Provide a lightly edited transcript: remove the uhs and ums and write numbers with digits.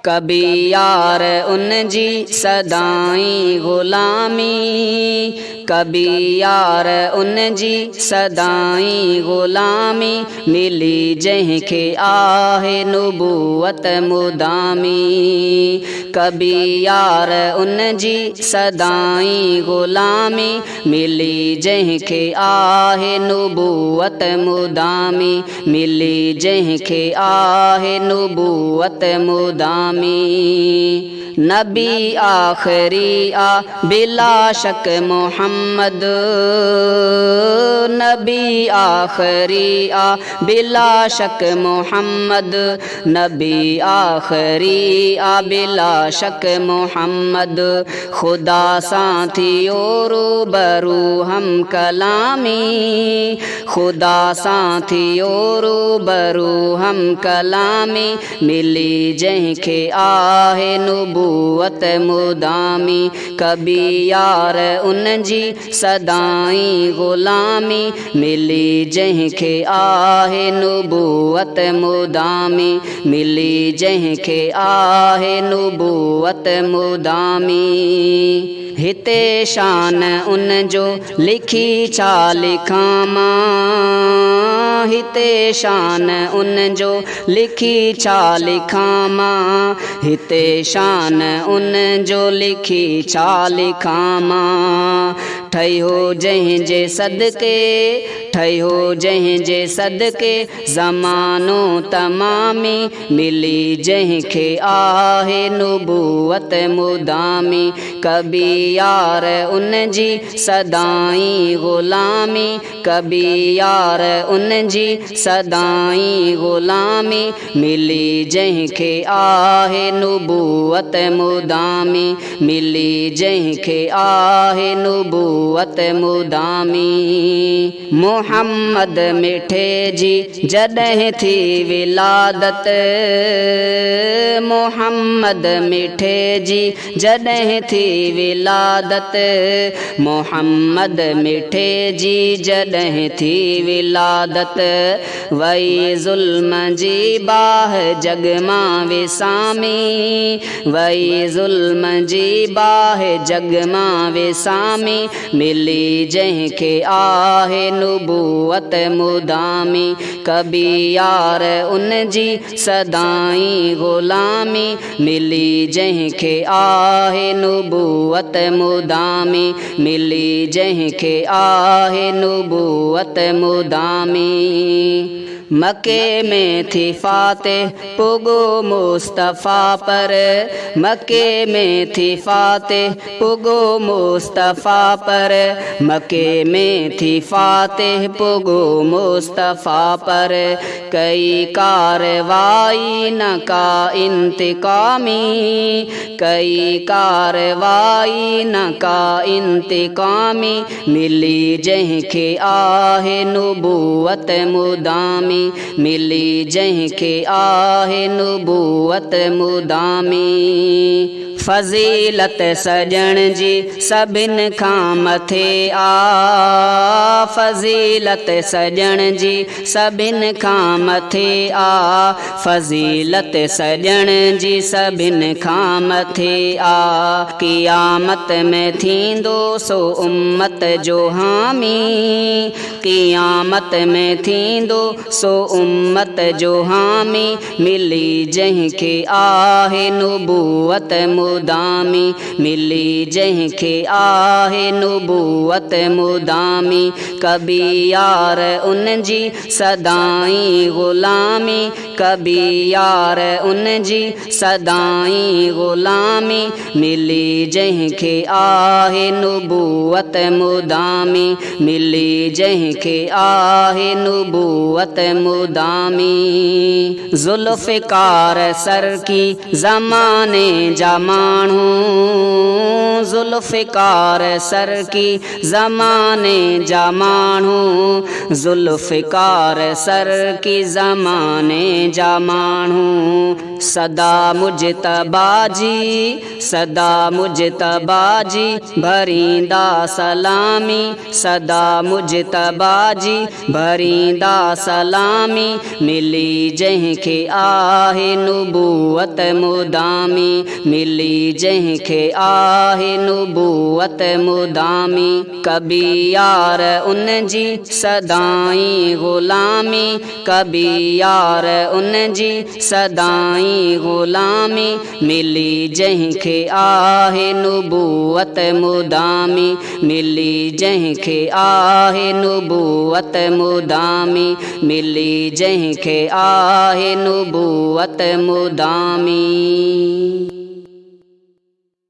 ڪبي يار ان جي سدائين غلامي، ڪبي يار ان جي سدائين غلامي، ملي جنهن کي آهي نبوت مدامي. ڪبي يار ان جي سدائين غلامي، ملي جنهن کي آهي نبوت مدامي، ملي جنهن کي آهي نبوت مدامي. نبي آخري آ بلا شڪ محمد، نبي آخري آ بلا شڪ محمد، نبي آخري آ بلا شڪ محمد. خدا سان ٿيو روبرو هم ڪلامي، خدا سان ٿيو روبرو هم ڪلامي، ملي جنهن کي آهي نبوت مدامي. ڪبي يار ان جي سدائين غلامي، ملي جنهن کي آهي نبوت مدامي، ملي جنهن کي آهي نبوت مدامي. هتي شان ان جو لکي ڇا لکان مان، هتي شان ان جو لکي ڇا لکان مان، هتي شان ان جو لکي ڇا لکان مان. ٺهيو جنهن جي صدقي، ٺهيو جنهن جي صدقي زمانو تمامي، ملي جنهن کي آهي نبوت مدامي. ڪبي يار ان جي سدائين غلامي، ڪبي يار ان جي سدائين غلامي، ملي جنهن کي آهي نبوت مدامي، ملي جنهن کي آهي نبوت مدامي. محمد مٺي جي جڏهن ٿي ولادت، محمد مٺي جي جڏهن ٿي ولادت، محمد مٺي جي جڏهن ٿي ولادت، وئي ظلم جي باهه جڳ مان وسامي، وئي ظلم جي باهه جڳ مان وسامي، ملي جنهن کي آهي نبوت مدامي. ڪبي يار ان جي سدائين غلامي، ملي جنهن کي آهي نبوت مدامي، ملي جنهن کي آهي نبوت مدامي. مڪي ۾ ٿي فاتح پڳو مصطفيٰ پر، مڪي ۾ ٿي فاتح پڳو مصطفيٰ پر، مڪي ۾ ٿي فاتح پڳو مصطفيٰ پر، ڪئي ڪارروائي نه ڪا انتقامي، ڪئي ڪارروائي نه ڪا انتقامي، ملي جنهن کي آهي نبوت مدامي، ملي جنهن کي آهي نبوت مدامي. فضيلت سڄڻ جي سڀني کان مٿي آ، فضيلت سڄڻ جي سڀني کان مٿي آ، فضيلت سڄڻ جي سڀني کان مٿي آ. قيامت ۾ ٿيندو سو امت جو حامي، قيامت ۾ ٿيندو سو امت جو حامي، ملي جنهن کي آهي نبوت مدامي، ملي جنهن کي آهي نبوت مدامي. ڪبي يار ان جي سدائين غلامي، ڪبي يار ان جي سدائين غلامي، ملي جنهن کي آهي نبوت مدامي، ملي جنهن کي آهي نبوت مدامي. ذوالفقار سرڪي زماني جا ماڻهو، ذوالفقار سرڪي زماني جا ماڻهو، ذوالفقار سرڪي زماني جا ماڻهو. سدا مجتبيٰ جي، سدا مجتبيٰ جي ڀريندا سلامي، سدا مجتبيٰ جي ڀريندا سلامي. سلامي، ملي جنهن کي آهي نبوت مدامي، ملي جنهن کي آهي نبوت مدامي، ڪبي يار ان جي سدائين غلامي، ڪبي يار ان جي سدائين غلامي، ملي جنهن کي آهي نبوت مدامي، ملي جنهن کي آهي نبوت مدامي، ملي جنهن کي آهي نبوت مدامي.